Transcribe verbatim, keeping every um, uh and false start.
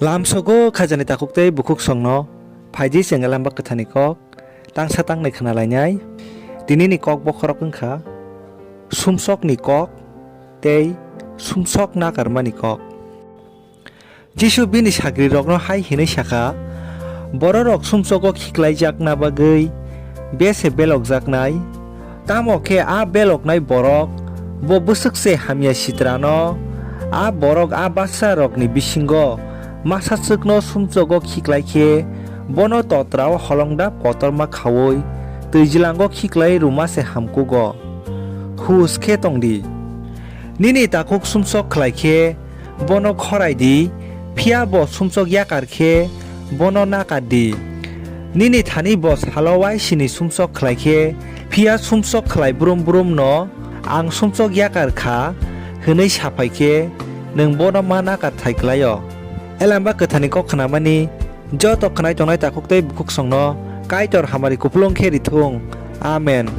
Lamsogo khajani takhuk tei bukhuksongno phaidi chwng Elamba Kwtharni kok tangsa tangnai khna lainai. Tinini kok bokhorok wngkha sumsokni kok tei sumsok nakarmani kok. Jisu bini sagrirokno hai hwnwi sa kha, "Bororok sumsogo khiklaijakna bagwi bese belokjaknai, tamo khe a beloknai borok bo bwswk se hamya sitrano, a borok a batsarokni bisingo masachwkno sumsogo khiklai khe bono totrao holongdap kotorma khaui twijlango khiklai rwma se hamkugo. Hus khe tong di. Nini takhuk sumsok khlai khe bono khorai di, phiya bo sumsok yakar khe bono nakar di. Nini thani bo salo uaisini sumsok khlai khe, phiya sumsok khlai brum brumno 'Ang sumsok yakar kha,' hwnwi sa phai khe, nwng bono ma nakar thai klai-o." Elamba Kwtharni kok khnamani joto khnai tongnai takhuk tei bukhuksongno Kaitor hamari kupulung khe ri thung. Amen.